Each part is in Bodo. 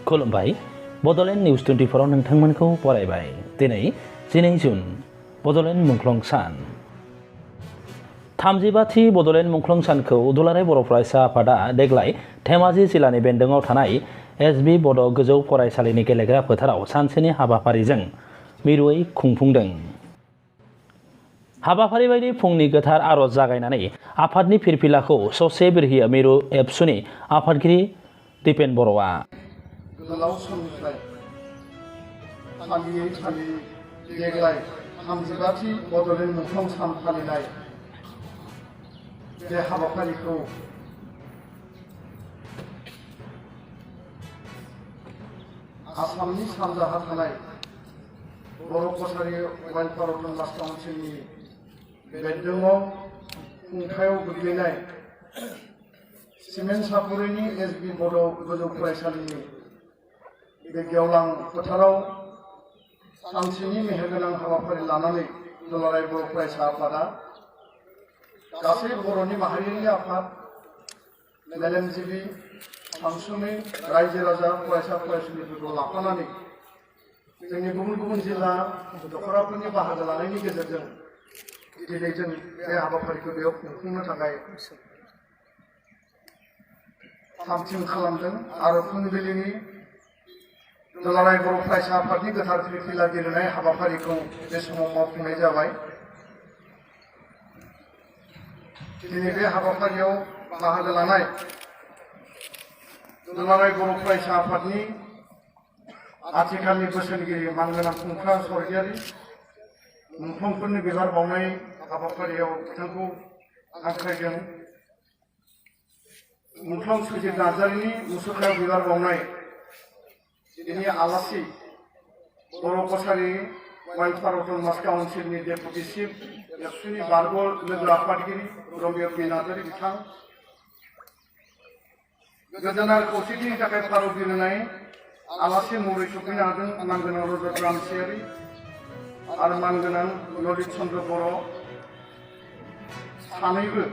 खुलुमबाय बड'लेण्ड निउज 24 आव नोंथांमोनखौ बरायबाय। दिनै 2 जुन बड'लेण्ड मुंख्लं सान। 35थि बड'लेण्ड मुंख्लं सानखौ दुलाराय बर' फरायसा आफादा देग्लाय धेमाजि जिल्लानि बेन्दोंआव थानाय एसबि बड' गोजौ फरायसालिनि गेलेग्रा फोथाराव सानसेनि हाबाफारिजों मिरुयै खुंफुंदों। हाबाफारि बायदि फुंनि गोथार आरज जागायनानै आफादनि फिरफिलाखौ ससे बिरहोयो मिरु एबसुनि आफादगिरि दिपेन बर'आ। गोलाव समनिफ्राय फालियै फालियै देग्लाय 35थि बड'लेण्ड मुंख्लं सान फालिनाय बे हाबाफारिखौ आसामनि सानजाहा थानाय बर' कसारि वेलफेयार अट'नमास काउन्सिलनि बेन्दोंआव खुंथायाव गोग्लैनाय सिमेन्ट सापरिनि एसबि बड' गोजौ फरायसालिनि बे गेवलां फोथाराव सानसेनि मेहेरगोनां हाबाफारि लानानै दुलाराय बर' फरायसा आफादा गासै बर'नि माहारियारि आफाद मेलेमजिबि सानसुमै रायजो राजा फरायसा फरायसुलिफोरखौ लाफानानै जोंनि गुबुन गुबुन जिल्ला दखराफोरनि बाहागो लानायनि गेजेरजों दिनै जों बे हाबाफारिखौ बेयाव खुंफुंनो थाखाय थाम-थिम खालामदों आरो फुंबिलिनि दुलाराय बर' फरायसा आफादनि गोथार फिरफिला गेलेनाय हाबाफारिखौ बे समाव मावफुंनाय जाबाय। दिनै बे हाबाफारियाव बाहागो लानाय दुलाराय बर' फरायसा आफादनि आथिखालनि बोसोनगिरि मानगोनां खुंख्रा स्वर्गियारि मुंख्लंफोरनि बिबार बावनाय हाबाफारियाव बिथांखौ हांख्रायदों। मुंख्लं सुजित नार्जारिनि मुसुखायाव बिबार बावनाय दिनै आलासि बर' कसारि वेलफेयार अट'नमास काउन्सिलनि डेपुटि चिफ एबसुनि बारग' लोगो आफादगिरि रबियर पि नार्जारि बिथां, गोजोन आरो खौसेथिनि थाखाय भारत बिरहोनाय आलासि महरै सफैनो हादों मानगोनां रजत रामसियारि आरो मानगोनां ललित चन्द्र बर' सानैबो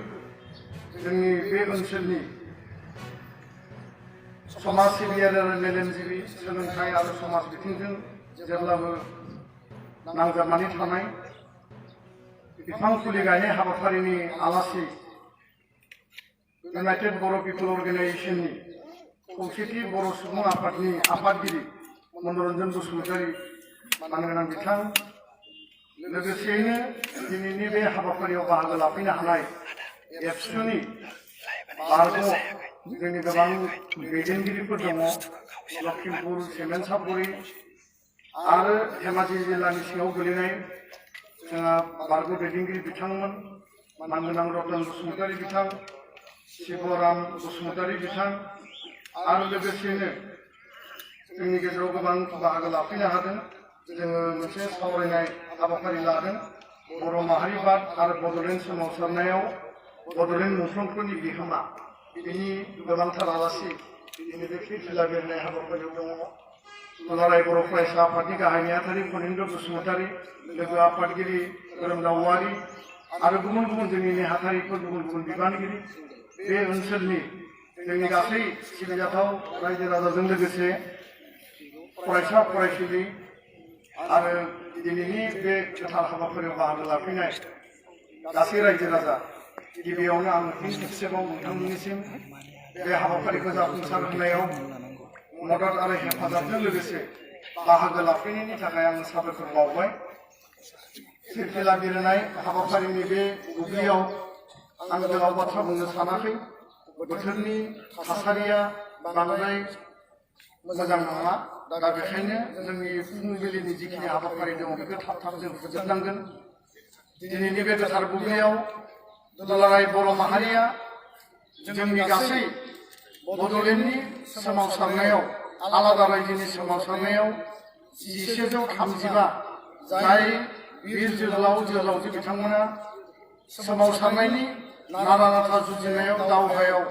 जोंनि बे ओनसोलनि समाज सिबियारि आरो मेलेमजिबि सोलोंथाइ आरो समाज बिथिंजों जेब्लाबो नांजाबनानै थानाय बिफां फुलि गायनाय हाबाफारिनि आलासि इउनाइटेड बर' पिपल अर्गेनाइजेसननि खौसेथि बर' सुबुं आफादनि आफादगिरि मनरन्जन बसुमतारी मानगोनां बिथां, लोगोसेयैनो दिनैनि बे हाबाफारियाव बाहागो लाफैनो हानाय एबसुनि बारग' जोंनि गोबां दैदेनगिरिफोर दङ। लखिमपुर सिमेन्ट सापरि आरो धेमाजि जिल्लानि सिङाव गोलैनाय जोंहा बारग' दैदेनगिरि बिथांमोन मानगोनां रतन बसुमतारी बिथां, शिबराम बसुमतारी बिथां आरो लोगोसेनो जोंनि गेजेराव गोबां बाहागो लाफैनो हादों। जोङो मोनसे सावरायनाय हाबाफारि लादों बर' माहारिबाद आरो बड'लेण्ड सोमावसारनायाव बड'लेण्ड मुंख्लंफोरनि बिहोमा, बिनि गोबांथार आलासि दिनै बे फिरफिला गेलेनाय हाबाफारियाव दङ। दुलाराय बर' फरायसा आफादनि गाहाय नेहाथारि फनिन्द्र बसुमतारी, लोगो आफादगिरि खोरोमदाव औवारि आरो गुबुन गुबुन जोंनि नेहाथारिफोर, गुबुन गुबुन बिबानगिरि, बे ओनसोलनि जोंनि गासै सिबिजाथाव रायजो राजाजों लोगोसे फरायसा फरायसुलि आरो दिनैनि बे गोथार हाबाफारियाव बाहागो लाफैनाय गासै रायजो राजा, गिबियावनो आं फिन खेबसेबाव नोंथांमोननिसिम बे हाबाफारिखौ जाफुंसार होनायाव मदद आरो हेफाजाबजों लोगोसे बाहागो लाफैनायनि थाखाय आं साबायखर बावबाय। फिरफिला गेलेनाय हाबाफारिनि बे बुब्लियाव आं गोलाव बाथ्रा बुंनो सानाखै। बोथोरनि थासारिया बांद्राय मोजां नङा, दा बेखायनो जोंनि फुंबिलिनि जिखिनि हाबाफारि दङ बेखौ थाब थाब जों फोजोबनांगोन। दिनैनि बे गोथार बुब्लियाव दुलाराय बर' माहारिया जोंनि गासै बड'लेण्डनि सोमावसारनायाव, आलादा रायजोनि सोमावसारनायाव 1135 जाय बिर जोहोलाव जोहोलावजो बिथांमोना सोमावसारनायनि नारा नाथा जुजिनायाव दावहायाव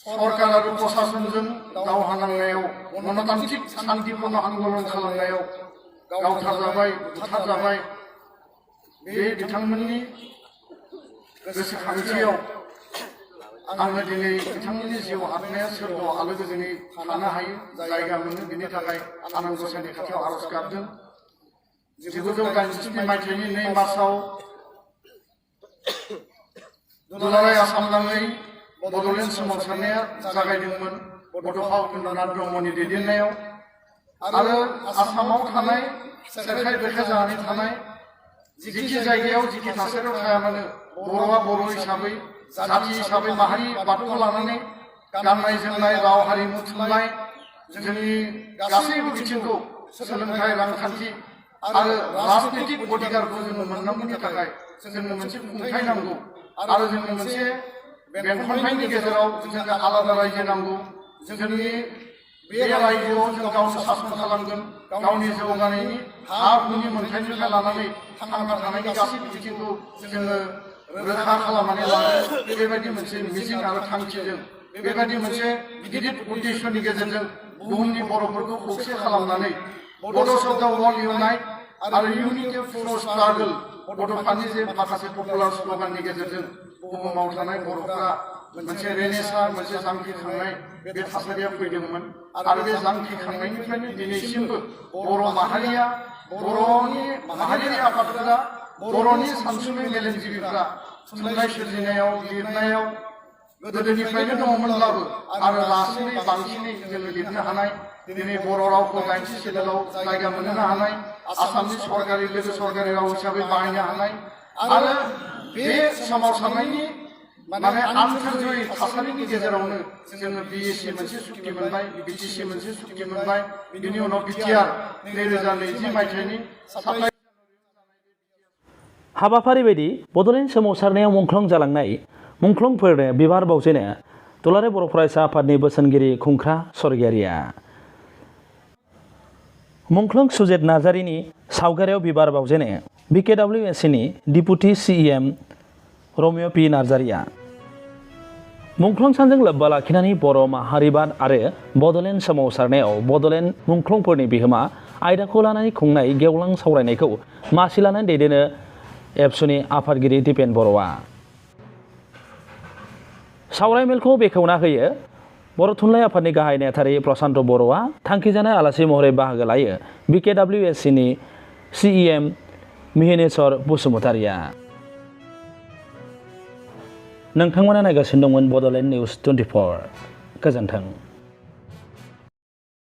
सरकार आरो प्रशासनजों दावहा नांनायाव गणतान्त्रिक शान्तिपूर्ण आन्दलन खालामनायाव गावथारजाबाय, बुथारजाबाय, बे बिथांमोननि गोसोखांथियाव आङो दिनै बिथांमोननि जिउ हाबनाया सोरगोआव आलो गोजोनै थानो हायो जायगा मोनो बिनि थाखाय आनान गसाइनि खाथियाव आर'ज गाबदों 1987 मायथाइनि 2 मार्चआव दुलाराय आसाम नाङै बड'लेण्ड सोमावसारनाया जागायदोंमोन बड'फा उपेन्द्रनाथ ब्रह्मनि दैदेननायाव आरो आसामाव थानाय सेरखाय बेरखाय जानानै थानाय जिखि जायगायाव जिखि थासारियाव थाया मानो बर'आ बर' हिसाबै जाथि हिसाबै माहारि बादखौ लानानै गाननाय जोमनाय राव हारिमु थुनलाइ जोंनि गासैबो बिथिंखौ सोलोंथाइ रांखान्थि आरो राजनितिक अधिकारखौ जोङो मोननांगौनि थाखाय जोंनो मोनसे खुंथाय नांगौ आरो जोंनो मोनसे बेंखननायनि गेजेराव जोंनो आलादा रायजो नांगौ जोंनि बे रायजोआव जों गावनो सासन खालामगोन गावनि जौगानायनि हा हुनि मोनथायनिफ्राय लानानै थांना थानायनि गासैबो बिथिंखौ जोङो रोखा खालामनानै लागोन बेबायदि मोनसे मिजिं आरो थांखिजों बेबायदि मोनसे गिदिर उद्देश्यनि गेजेरजों बुहुमनि बर'फोरखौ खौसे खालामनानै बड'स अफ दा वर्ल्ड इउनाइट आरो इउनिटि फर स्ट्रागल बड'फानि जे माखासे पपुलार स्ल'गाननि गेजेरजों बुहुमाव थानाय बर'फ्रा मोनसे रेनेसां मोनसे जांख्रिखांनाय बे थासारिया फैदोंमोन आरो बे जांख्रिखांनायनिफ्रायनो दिनैसिमबो बर' माहारिया बर'नि माहारियारि आफादफोरा बर'नि सानसुमै मेलेमजिबिफ्रा थुनलाइ सोरजिनायाव लिरनायाव गोदोनिफ्रायनो दङमोनब्लाबो आरो लासैनो बांसिनै जोङो लिरनो हानाय दिनै बर' रावखौ 80 सेडुलाव जायगा मोनहोनो हानाय आसामनि सरकारि लोगो सरकारि राव हिसाबै बाहायनो हानाय आरो बे सोमावसारनायनि माने आन्तर्जातिक थासारिनि गेजेरावनो जोङो बिएसि मोनसे सुक्ति मोनबाय बिटिसि मोनसे सुक्ति मोनबाय बिनि उनाव बिटिआर 2020 मायथाइनि 27 हाबाफारि बायदि बड'लेण्ड सोमावसारनायाव मुंख्लं जालांनाय मुंख्लंफोरनो बिबार बावजेनो दुलाराय बर' फरायसा आफादनि बोसोनगिरि खुंख्रा सरगियारिया मुंख्लं सुजेत नार्जारिनि सावगारियाव बिबार बावजेनो बिकेडब्लिउएससिनि डिपुटि सिइएम रमिय' पि नार्जारिया मुंख्लं सानजों लोब्बा लाखिनानै बर' माहारिबाद आरो बड'लेण्ड सोमावसारनायाव बड'लेण्ड मुंख्लंफोरनि बिहोमा आयदाखौ लानानै खुंनाय गेवलां सावरायनायखौ मासि लानानै दैदेनो एबसुनि आफादगिरि दिपेन बर'आ सावरायमेलखौ बेखेवना होयो बर' थुनलाइ आफादनि गाहाय नेहाथारि प्रसान्त बर'आ थांखिजानाय आलासि महरै बाहागो लायो बिकेडब्लिउएससिनि सिइएम मिहिनेश्वर बसुमतारिया नोंथांमोना नायगासिनो दंमोन बड'लेण्ड निउस 24 गोजोन्थों।